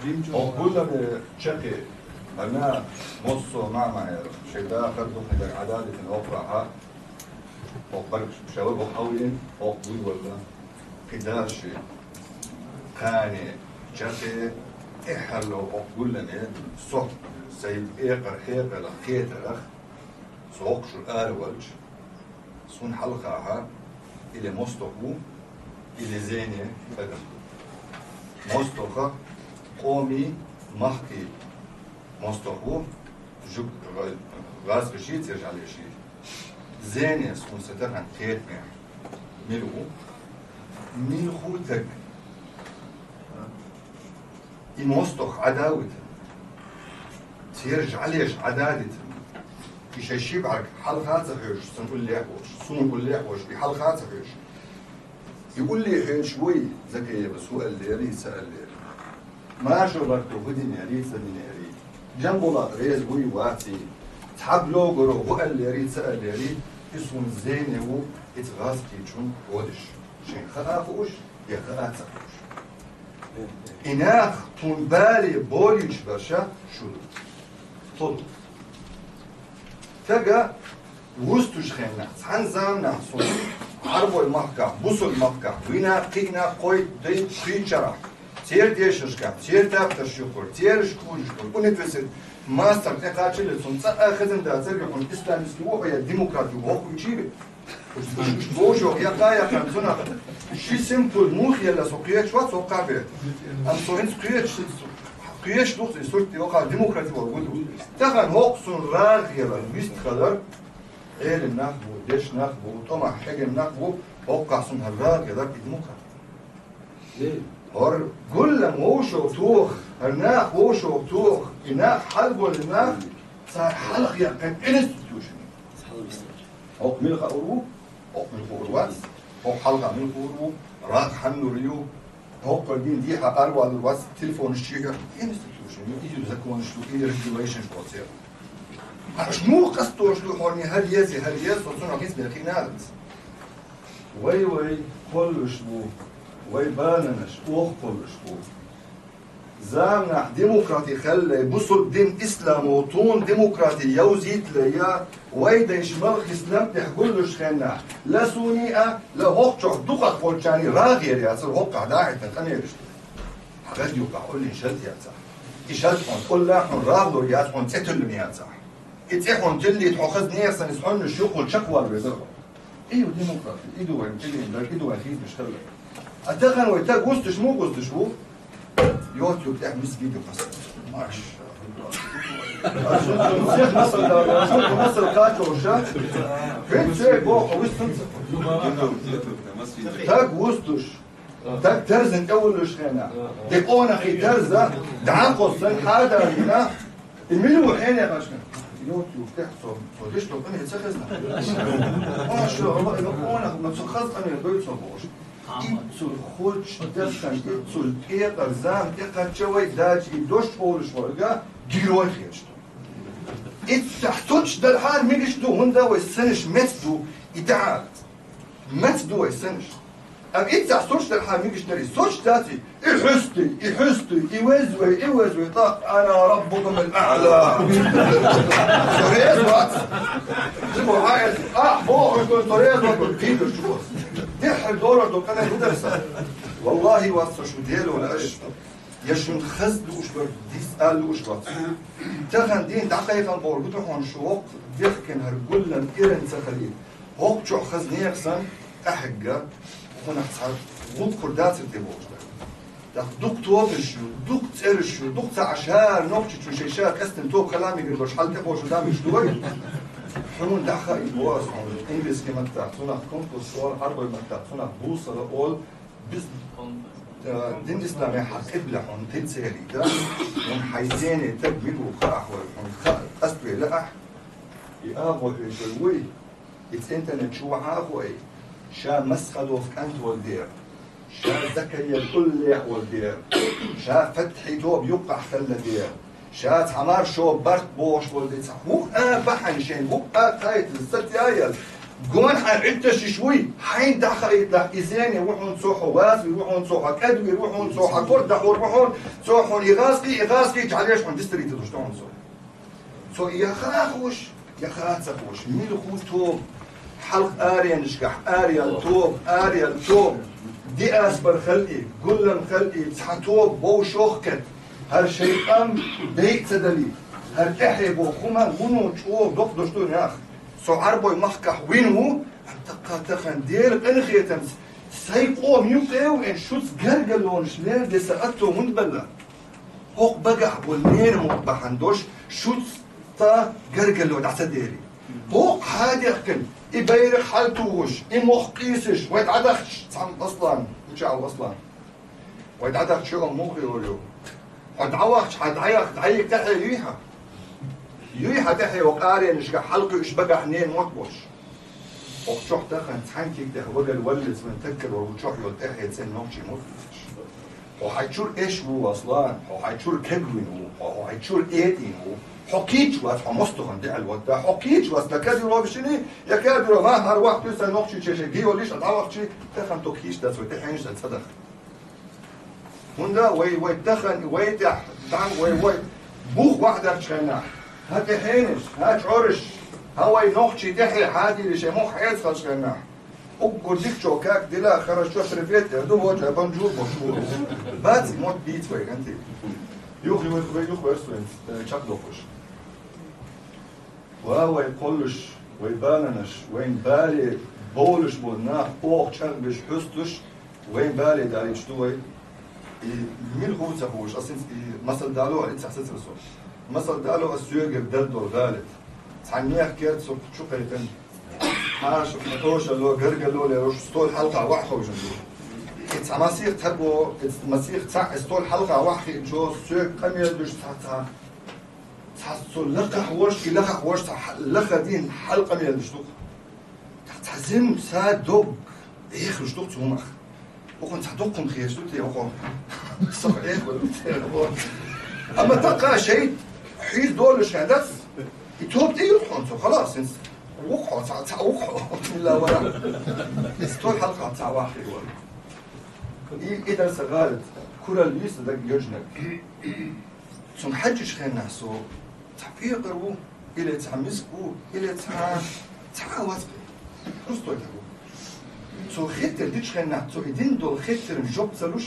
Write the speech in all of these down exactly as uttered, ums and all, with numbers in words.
Хьо гулламе чакхе, ана, моссо мама, шайтан хар духнилар адалитин окъаха, хьо барг шавар хьо хьавин, хьо гуй валла, кидаши, кане, чакхе, эхарло хьо гулламе, со, сай экъар хекъала хетарах, со хьокъ шу ара валч, сун хьалхаха, или мостохъ ву, или зене адам. Мостохъа къоми махки мостохъ ву, жуг гъа-, гъазгъа ши, цер жӀале ши. Зене сун сатахан хетме. Мил ву? Мил ху так. И мостохъ Ӏадавита. Цер жӀалеш Ӏададита. И шай ши бӀарг хьалха ца хьоьш, сун уллехь вош, сун уллехь вош, и хьалха ца хьоьш. И улле хьоьш вуй, Закаева, су аллери, ца аллери. Машо барто ху динери, ца динери. Жамбулат рез вуй ваци. Цхьаб логоро ху аллери, ца аллери. И сун зене ву, и ц гъаз кичун водиш. Шен ха ахуш, я ха ца хьоьш. И нах тун бале болич баша шуду. Тоду. Тага вустуш хенна, цхьан замна сун, Ӏарбой махка, бусул махка, вина, кхина, кой, дай, кхи чарах. Цер дешашка, цер тапташ юхур, цер шкулишкур, университет, мастер, текачили сун, ца ахазин да, цер юхур, исламский воху я демократию воху чиби. Бошо, я кая ханцуна. Ши симпл мух яла со кьеч ва со кабе. Ам со инс кьеч, кьеч дух и сурт йоха демократи вал гуду. Тахан хокъ сун раг яла вист хадар. Элим нах бу, деш нах бу, тома хегем нах бу, хокъ сун раг яла и демократи. Хор гулла мошо тух, хар нах мошо тух, и нах хьал гулла нах, цар хьалх яккан институшн. Хокъ мил ха уру, хокъ мил ху урвац, хокъ хьалха мил ху уру, раг хьаннур ю, хокъ дин ди ха арвал урвац, телефон ши ха, институшн, и законш ду, и регулейшн шкоцер. Аш му къастош ду хорни хар ези, хар ез, соцун ахис бехи надамс. Вай, вай, кхоллуш ву, вай бананаш, ох кхоллуш ву. Замнахь демократи хеллай, бусул дин исламо тун демократи явзитлая, вай дайш малх ислам тӀехь гуллуш хенна. Ла суни а, ла хокъчох дукхах болчани рагъ ер яцар хокъа дахьитан къамелиш. Хьагад юкъа уллин шалт яцар. И шалт хьон улла хьон рагълур яц хьон цӀе туллин яцар. И цӀе хьон тилли хьо хаз несан ис хьонну шукъул чакхвар везар. Ию демократи, иду вайн тилин дар, иду вайн хизмиш хелла. А тахан вай та густуш му густуш ву? YouTube тӀехь мис видео хас. Машалла. Сех масал да, сех масал качоша. Вен се го ховистун. Так густуш. Так терзин тӀе уллуш хена. Де къонахи терза, дӀакъосан хьадарина. И мил ву хьене гӀашна? Йо, ту, тӀехь цо, цо деш токъан хӀеца хезна. Машалла, и къонах, ма цо хаз къане дой цо бош. Иццул хоч дахсан, иццул пекъар зам, тӀекъача вай дач, и дош олуш варга, герой хечту. Иццахь соч дар хьар мигиш ду, хӀунда вай саниш мец ду, и дагьар. Мец ду вай саниш. Ам иццахь соч дар хьар мигиш дари, соч даци, и хӀусти, и хӀусти, и везвай, и везвай, тӀаккха ана раббукум ал-а'ла. Со рез вац. Жибо хьаэс, а, бо, хӀуштун со рез вац, кидур чугос. Дехьа доллар до къана гударса. Валлахи, вац со шу дело лаш. Я шун хаз дууш бар, дис ал дууш бац. Тахан дин дӀакъайхан бор гуду хьон шу вокъ, дехкен хӀар гуллан иран ца хали. Вокъ чохь хаз нехан сан, ахьгга, хунах цхьа гӀулкхур дацар де бохуш дар. Дах дукх тобаш ю, дукх цӀераш ю, дукх ца ашар нохчи чу шай ша къестан тоб халамигир баш хьал тӀе бошун дамиш дуй. Хьун даха и боас хьун, инглизский маттах, цунах конкурс ол, арбой маттах, цунах бусала ол, Биз, э, дин исламехь къибла хьун тӀе церийда, хьун хьайзене таг мигу хаахвар, хьун ха къаствела ахь, и агъо хӀуьйшур вуй, и цӀентана чу вахьа хой, ша масхадов кӀант вал дер, ша закаер уллехь вал дер, ша фатхьи тоб юккъахь хелла дер, ша цхьамар шо барт бохуш вал дер, цхьа хӀух а бахьана шен, хӀух а тайта, статья ял, Гонахьа Ӏитташ йиш вуй, хьайна дӀахаийталахь, и зене ву хьуна цо, хьо вазвир ву хьуна цо, хьо кӀадвир ву хьуна цо, хьо кор дахьор ву хьуна цо, хьуна и гӀазкхий, и гӀазкхий чхьалеш хьуна дистарийта душта хьуна цо. Цо я хаа хууш, я хаа ца хууш, мила ху тоба, хьалха аренашкахь арел тоба, арел тоба, диаспора хилий, гуллам хилий, цхьа тоба вовшах кхет, хӀара шайн къам бейа ца далий, хӀара тӀехье боху хӀума вуно чӀогӀа доккха дош ду наха. Со Ӏарбой махкахь вина ву, амма тӀаккха тахана Делан къинхетамца сайн къоман юкъе ву, эн шуьца гаргалонаш лер де сан атто хӀунда белла? ХӀокху багахь болу ненан мукъ бахьана долуш шуьца тхан гаргало дӀа ца дели. ХӀокху хьадехкина, и байракх хьалатухуш, и мохк къийсаш, вай дӀадахча, цхьамма Аслан, Учал Аслан. Вай дӀадахча, хьо муха хилла ю? Хьо дӀавахча, хьан дӀаяхка, дӀайига тӀаьхье юй хьан? Юй хьан тӀаьхье, хӀокху аренашкахь хьалакхуьуш багахь ненан мотт болуш? ХӀокху чохь тахана цхьана куьг тӀехь вагар валлалц вайн таггар вара ву чохь йолу тӀаьхье цӀена нохчий муха хилла. Хьо хьайн чуьра эш ву, Аслан, хьо хьайн чуьра кегвина ву, хьо, хьо хьайн чуьра этӀийна ву. Хьо кийча вац, хьо мостагӀан деӀал ватта, хьо кийча вац, дан Кадыровшиний, я Кадыров, ма хӀара вахтуьйса нохчий чеши гийоллиш а дӀавахчий, тахана ток кийча дац вай тӀаьхьенаш дан ца даха. ХӀунда вай, вай тахана, вай тӀехь, тахана вай, вай бух вахьдарчу хенахь, хӀан тӀаьхьенаш, хӀан чӀораш, хӀан вай нохчий тӀаьхье хьадийла шайн мохк хьецахалчу хенахь, уггар дикачо как дила, хорошо, привет, я ду, вот, я бонжур, бонжур. Бац, мотт бийца вай, хӀанти. Юха, юха, юха верс вайн, э, чекхдоккхуш. Ва вай кхуллуш, вай баланаш, вайн бале бовлуш болу нах оха чӀагӀбеш хьуьстуш, вайн бале далийча ду вай. И мила хӀу ца хууш, ас хӀинца и масал дало, ас цхьа сацара со. Масал дало, ас соьгара дала долу гӀалат. Цхьа нех керта со чу кхайкхина. Хьаша, хьошало, гаргало лелош, стол хьалха ваьхьа ховшина ду. И цхьа масех таго, и масех цхьаъ, и стол хьалха ваьхьа хиъчо, соьга къамел душ цхьа, цхьа Цхьа цо лакхахь волуш, и лахахь волуш цхьа лаха дийна хьалкъамелаш ду-кх. Цхьа зим са дог эхалуш ду-кх цу хӀумах. Укхун цхьа дуккхун хеш ду те, укхун. Со эхалу те, укхун. Амма тӀаккха шайн хьийза долуш хьан дац, и тоба тӀе юкъ хьуна цо, халас, хӀинца. Вукхо, цхьа, цхьа вукхо. Билла вара. Стол хьалха цхьа вахи вара. И, и дар сан гӀалат. Куралла йийца даг йоьжнаг. Цунна хьаьжча хенахь со цхьа пекъар ву, или цхьа миска ву, или цхьа, цхьа а вац кхин. Просто тӀе ву. Цо хеттар дича хенахь, цо и дина долу хеттаран жоп ца луш,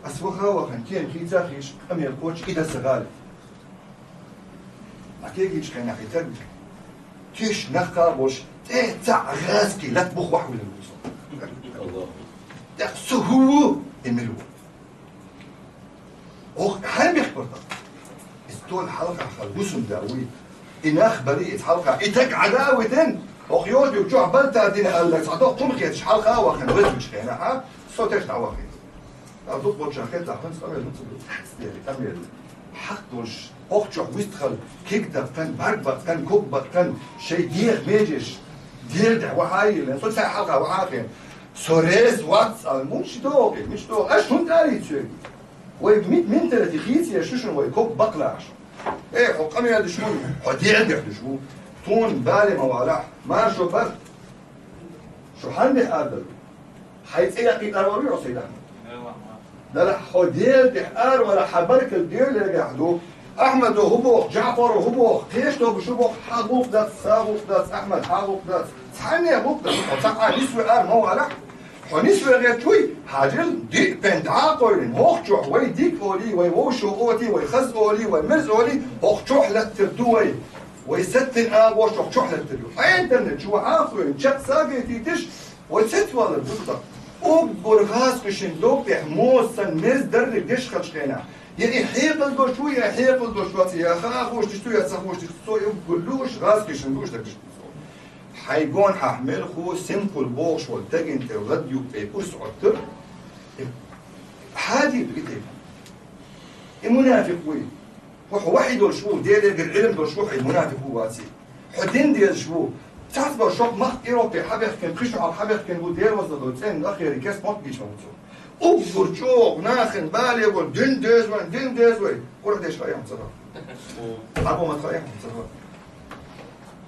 ас ваха а вахана, кена хийца а хийша, къамел кхочуш, и дан сан гӀалат. Ма кегийчу хенахь и таг, теш нах кхаба болуш, тӀе цхьаъ гӀазкхий лат бух вахь вилла ву цо. ТӀаккха со хӀун ву, и мила ву? Оха хьайн бехк бара тӀаккха? Иза стол хьалха хала гусум да вуй. И нах барий иза хьалха. И таг Ӏада а витина, оха йодуьйчохь балта дина аьлла, цхьа доккха хӀума хеташ хьалха а вахана, везачу хенахь, со теш дӀавахийта. Ткъа дукха болчохь хетахь, хӀинца къамел ма ца ду. Цхьаьна дели, къамел. Хьакъ долуш, оха чохь вистхала, киг даккхана, бӀарг баккхана, ког баккхана, шайн деха межеш, Делан тӀехь вахьа а йиллина, со цхьаьна хьалха вахьа а хиъна. Со реза вац, ала, муьлш догӀу, муьлш догӀу, аш хӀунда алий цоьга? Вай ми-, менталитет хийца еш шу шуна вай ког баккхалахь шу. Э, хьо къамел деш ву, хьо Делан тӀехь деш ву. Тхуна бале ма валахь, маршо бар. Шу хьанна бехь ара дара? Хьайн цӀе яккхийта ара вара вуй хьо, Сайд-Ахьмад? Делахь хьо Делан тӀехь ара вара, хьан баркалла Делан лергахь ду. Ахьмадо хӀун боху, Джаъфаро хӀун боху, кхечу тобаша хӀун боху, хьан гӀуллакх дац, сан гӀуллакх дац, Ахьмад, хьан гӀуллакх дац, цхьанне гӀуллакх дац, хьо цхьа а нисве ара ма валахь. Хьо нисве гӀерташ вуй, хьажал, диъ пен дӀа а къовлина, хӀокху чохь вай дика олий, вай вовшо отий, вай хаза олий, вай мерза олий, хӀокху чохь латтар ду вай. Вай саттина агӀош хӀокху чохь латтар ю. Хьан интернет чу вахьа а хӀоьйна, чекх сагайтийтиш, вай сецвалар ду тхан. Уггар гӀазкхишин дог тӀехь моза санна меза дарриг деш хилчу хенахь, я и хьекъал долуш ву, я хьекъал долуш вац, я хаа хууш диш ду, я ца хууш диш ду, со и уггар лууш, гӀазкхишин лууш дагиш ду со. Хьайн гонахьа мелхо Симкъул бохуш волу дагина тӀе ладуьйгу тӀе урс Ӏоттар, и хьадийр ду и тайпа. И мунафикъ вуй. Хьо, хьо вахьий долуш ву, Делегара Ӏилма долуш ву, хьо и мунафикъ ву ваций. Хьо дин дезаш ву. Цхьацца бара шок мах Европе хьабехкина, кхин шо хьалха хьабехкина ву, Дела ваза долу цӀенна ахери кест мотт гича ма ву цо. Уггар чӀогӀа нахана бале ву, дин деза вайн, дин деза вай. Къуръан деш хаьа хьуна ца хаьа? Абу мат хаьа хьуна ца хаьа?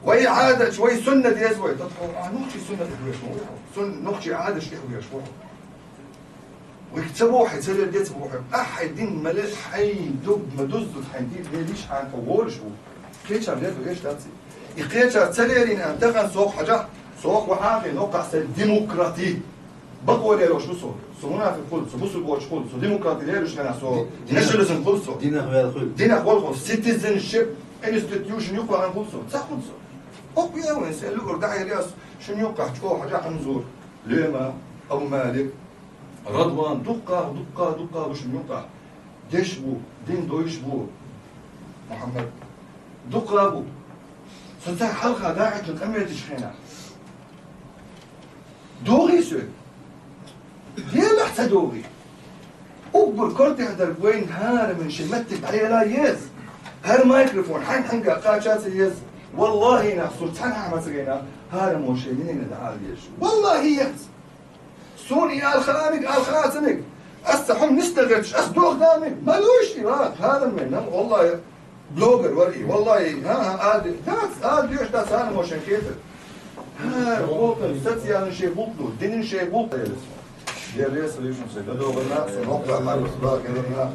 Вай Ӏадаташ, вай суннат еза вай. Тхо, а, нохчий суннат хьоьхуш ма ву хьо. Сун-, нохчий Ӏадаташ хьоьхуш ма ву хьо. Вай ца бохье, ца леладе ца бохье. Ахьа хьай дин ма ле, хьай дог ма дуззу, хьай дин лелийша хьан тхо волаш ву. Кхечар леладу эш дац. И кхечар ца лерина, тахан сох хьажа, сох ва хьахе, нокъа са демократи. Бакъо лелош ву со. Со мунафикъ хул, со бусулба воч хул, со демократи лелош хана, со национализм хул со. Динах вел хул. Динах вел хул. Citizenship institution юкъа хул со. Ца хул со. Окъ вен се лугур дахьер яс, шун юкъа чӀо хьажа Хьанзур, Лема, Абу Малик, Радван, дуккха, дуккха, дуккха ву шун юкъа. Деш ву, дин дойш ву. Мухаммад. Дуккха ву. Со цар хьалха дахьачун къамел деш хена. ДогӀий соьга. Делахь ца догӀий. Уггар кортехь дар вайн хӀараман ши меттиг дӀаяла еза. ХӀара микрофон хьан-хьанга кхача ца еза. Валлахи, нах, сур цхьана хьама ца гайна, хӀарамо ши минина дӀа ала еза. Валлахи, яц. Суна и алха амиг, алха ацамиг. Ас ца хьум нисда гӀерташ, ас дох дамиг. Ма луш и ва, хӀараман, нам, валлахи. Блогер вар и, валлахи, хӀа, хӀа, ала де-, дац, ала деш дац, хӀана мо шайн хетар. ХӀара гӀулакх, социални шайн гӀулакх ду, динан шайн гӀулакх. Деррес вишун се, гадогӀарна, со нокъа хьарбас ба, герна.